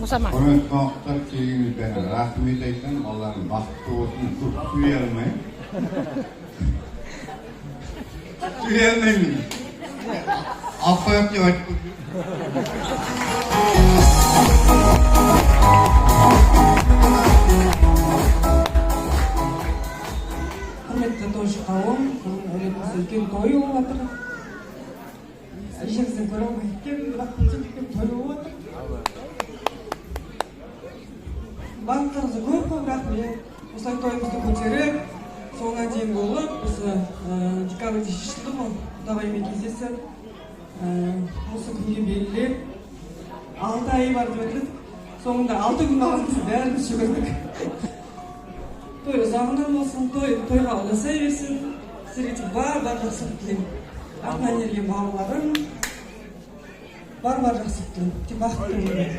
Мұсама. Құрметті қонақтар, келгеніңізге бәріне рахмет айтамын. Алланың бақытты болсын. Көп сөйлей алмаймын. Сөйлей алмаймын. Алып қояйық деп айтып қойды. Құрметті тойшы қауым, бүгін әулетімізде үлкен той болып жатыр. Ешкімізден көре алмай кеткен, бірақ бұл жерде үлкен той болып жатыр. Барлықтарыңызға көп көп рахмет. Осылай тойымызды көтеріп, соңына дейін болып, осы декабрьде шешілді ғой, құдағаймен кездесіп, осы күнге белгілеп, 6 ай бар деп жатыр едік. Соңында 6 күн қалған кезде бәріміз жүгірдік. Той ұзағынан болсын, той тойға ұласа берсін. Сіздерге тек бар бар жақсылық тілеймін. Артынан ерген бауырларым, бар бар жақсылық тілеймін. Тек бақытты болыңдар.